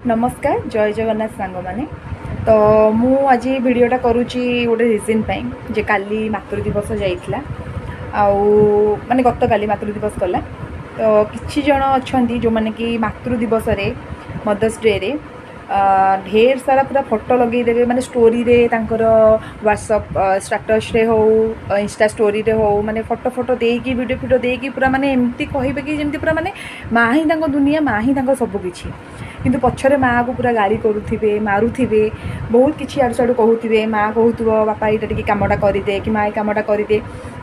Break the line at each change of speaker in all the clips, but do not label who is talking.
ନମସ୍କାର, ଜୟ ଜଗନ୍ନାଥ ସାଙ୍ଗମାନେ। ତ ମୁଁ ଆଜି ଭିଡ଼ିଓଟା କରୁଛି ଗୋଟେ ରିଜନ୍ ପାଇଁ ଯେ କାଲି ମାତୃ ଦିବସ ଯାଇଥିଲା, ଆଉ ମାନେ ଗତକାଲି ମାତୃ ଦିବସ ଗଲା। ତ କିଛି ଜଣ ଅଛନ୍ତି ଯେଉଁମାନେ କି ମାତୃ ଦିବସରେ, ମଦର୍ସ ଡେରେ ଢେର ସାରା ପୁରା ଫଟୋ ଲଗେଇଦେବେ, ମାନେ ଷ୍ଟୋରିରେ, ତାଙ୍କର ହ୍ୱାଟ୍ସଅପ୍ ଷ୍ଟାଟସ୍ରେ ହଉ, ଇନଷ୍ଟା ଷ୍ଟୋରିରେ ହଉ, ମାନେ ଫଟୋ ଫଟୋ ଦେଇକି, ଭିଡ଼ିଓ ଫିଡ଼ିଓ ଦେଇକି ପୁରା ମାନେ ଏମିତି କହିବେ କି ଯେମିତି ପୁରା ମାନେ ମା' ହିଁ ତାଙ୍କ ଦୁନିଆ, ମା' ହିଁ ତାଙ୍କ ସବୁକିଛି। କିନ୍ତୁ ପଛରେ ମାଆକୁ ପୁରା ଗାଳି କରୁଥିବେ, ମାରୁଥିବେ, ବହୁତ କିଛି ଆଡ଼ୁ ସାଡ଼ୁ କହୁଥିବେ। ମା' କହୁଥିବ, ବାପା ଏଇଟା ଟିକେ କାମଟା କରିଦେ କି ମା' ଏଇ କାମଟା କରିଦେ,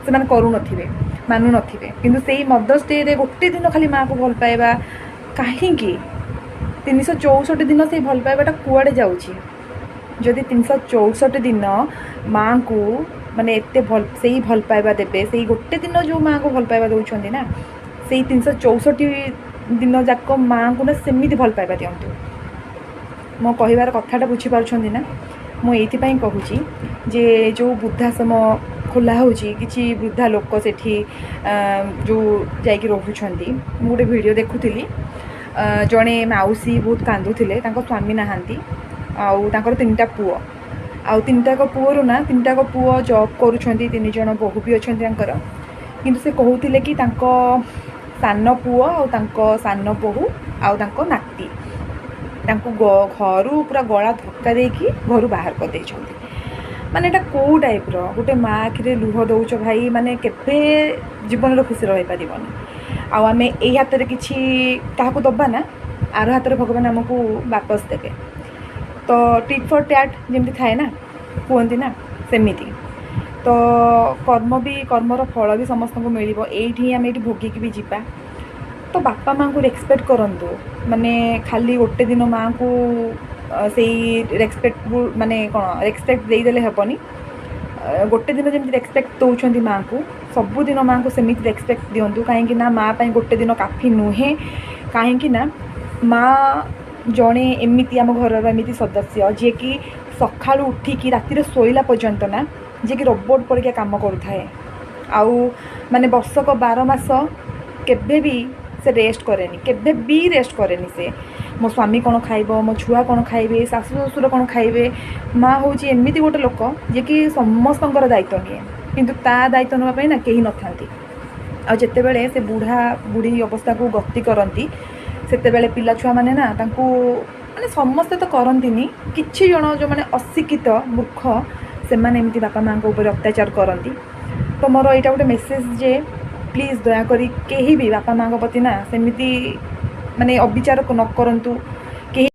ସେମାନେ କରୁନଥିବେ, ମାନୁନଥିବେ। କିନ୍ତୁ ସେଇ ମଦର୍ସ ଡେରେ ଗୋଟେ ଦିନ ଖାଲି ମାଆକୁ ଭଲ ପାଇବା କାହିଁକି? 364 ଦିନ ସେଇ ଭଲ ପାଇବାଟା କୁଆଡ଼େ ଯାଉଛି? ଯଦି 364 ଦିନ ମାଆଙ୍କୁ ମାନେ ଏତେ ଭଲ ସେଇ ଭଲ ପାଇବା ଦେବେ, ସେଇ ଗୋଟେ ଦିନ ଯେଉଁ ମାଆଙ୍କୁ ଭଲ ପାଇବା ଦେଉଛନ୍ତି ନା, ସେଇ 364 ଦିନ ଯାକ ମାଆଙ୍କୁ ନା ସେମିତି ଭଲ ପାଇବା ଦିଅନ୍ତୁ। ମୋ କହିବାର କଥାଟା ବୁଝିପାରୁଛନ୍ତି ନା? ମୁଁ ଏଇଥିପାଇଁ କହୁଛି ଯେ ଯେଉଁ ବୃଦ୍ଧାଶ୍ରମ ଖୋଲା ହେଉଛି, କିଛି ବୃଦ୍ଧା ଲୋକ ସେଠି ଯେଉଁ ଯାଇକି ରହୁଛନ୍ତି। ମୁଁ ଗୋଟେ ଭିଡ଼ିଓ ଦେଖୁଥିଲି, ଜଣେ ମାଉସୀ ବହୁତ କାନ୍ଦୁଥିଲେ। ତାଙ୍କ ସ୍ୱାମୀ ନାହାନ୍ତି ଆଉ ତାଙ୍କର 3ଟା ପୁଅ, ଆଉ ତିନିଟାକ ପୁଅରୁ ନା ତିନିଟାକ ପୁଅ ଜବ୍ କରୁଛନ୍ତି, 3 ଜଣ ବୋହୂ ବି ଅଛନ୍ତି ତାଙ୍କର। କିନ୍ତୁ ସେ କହୁଥିଲେ କି ତାଙ୍କ ସାନ ପୁଅ ଆଉ ତାଙ୍କ ସାନ ବୋହୂ ଆଉ ତାଙ୍କ ନାତି ତାଙ୍କୁ ଘରୁ ପୁରା ଗଳା ଧକ୍କା ଦେଇକି ଘରୁ ବାହାର କରିଦେଇଛନ୍ତି। ମାନେ ଏଇଟା କେଉଁ ଟାଇପ୍ର ଗୋଟେ ମା' ଆଖିରେ ଲୁହ ଦେଉଛ ଭାଇ? ମାନେ କେବେ ଜୀବନରେ ଖୁସି ରହିପାରିବନି। ଆଉ ଆମେ ଏଇ ହାତରେ କିଛି କାହାକୁ ଦେବା ନା, ଆର ହାତରେ ଭଗବାନ ଆମକୁ ବାପସ ଦେବେ। ତ ଟିଟ୍ ଫର୍ ଟ୍ୟାଟ୍ ଯେମିତି ଥାଏ ନା, କୁହନ୍ତି ନା, ସେମିତି ତ କର୍ମ ବି, କର୍ମର ଫଳ ବି ସମସ୍ତଙ୍କୁ ମିଳିବ। ଏଇଠି ଆମେ ଏଇଠି ଭୋଗିକି ବି ଯିବା। ତ ବାପା ମାଆଙ୍କୁ ରେସପେକ୍ଟ କରନ୍ତୁ। ମାନେ ଖାଲି ଗୋଟେ ଦିନ ମାଆଙ୍କୁ ସେଇ ରେସପେକ୍ଟ, ମାନେ କ'ଣ ରେସପେକ୍ଟ ଦେଇଦେଲେ ହେବନି। ଗୋଟେ ଦିନ ଯେମିତି ରେସପେକ୍ଟ ଦେଉଛନ୍ତି ମାଆଙ୍କୁ, ସବୁଦିନ ମାଆଙ୍କୁ ସେମିତି ରେସପେକ୍ଟ ଦିଅନ୍ତୁ। କାହିଁକି ନା ମା' ପାଇଁ ଗୋଟେ ଦିନ କାଫି ନୁହେଁ। କାହିଁକି ନା ମା' ଜଣେ ଏମିତି ଆମ ଘରର ଏମିତି ସଦସ୍ୟ ଯିଏକି ସକାଳୁ ଉଠିକି ରାତିରେ ଶୋଇଲା ପର୍ଯ୍ୟନ୍ତ ନା ଯିଏକି ରୋବୋଟ୍ ପରିକା କାମ କରୁଥାଏ, ଆଉ ମାନେ ବର୍ଷକ 12 ମାସ କେବେ ବି ସେ ରେଷ୍ଟ କରେନି, କେବେ ବି ରେଷ୍ଟ କରେନି ସେ। ମୋ ସ୍ୱାମୀ କ'ଣ ଖାଇବ, ମୋ ଛୁଆ କ'ଣ ଖାଇବେ, ଶାଶୁ ଶ୍ୱଶୁର କ'ଣ ଖାଇବେ, ମା' ହେଉଛି ଏମିତି ଗୋଟେ ଲୋକ ଯିଏକି ସମସ୍ତଙ୍କର ଦାୟିତ୍ୱ ନିଏ, କିନ୍ତୁ ତା ଦାୟିତ୍ୱ ନେବା ପାଇଁ ନା କେହି ନଥାନ୍ତି। ଆଉ ଯେତେବେଳେ ସେ ବୁଢ଼ା ବୁଢ଼ୀ ଅବସ୍ଥାକୁ ଗତି କରନ୍ତି, ସେତେବେଳେ ପିଲା ଛୁଆମାନେ ନା ତାଙ୍କୁ ମାନେ ସମସ୍ତେ ତ କରନ୍ତିନି, କିଛି ଜଣ ଯେଉଁମାନେ ଅଶିକ୍ଷିତ ମୂର୍ଖ, ସେମାନେ ଏମିତି ବାପା ମାଆଙ୍କ ଉପରେ ଅତ୍ୟାଚାର କରନ୍ତି। ତ ମୋର ଏଇଟା ଗୋଟେ ମେସେଜ୍ ଯେ ପ୍ଲିଜ୍ ଦୟାକରି କେହି ବି ବାପା ମାଆଙ୍କ ପ୍ରତି ନା ସେମିତି ମାନେ ଅବିଚାର ନ କରନ୍ତୁ।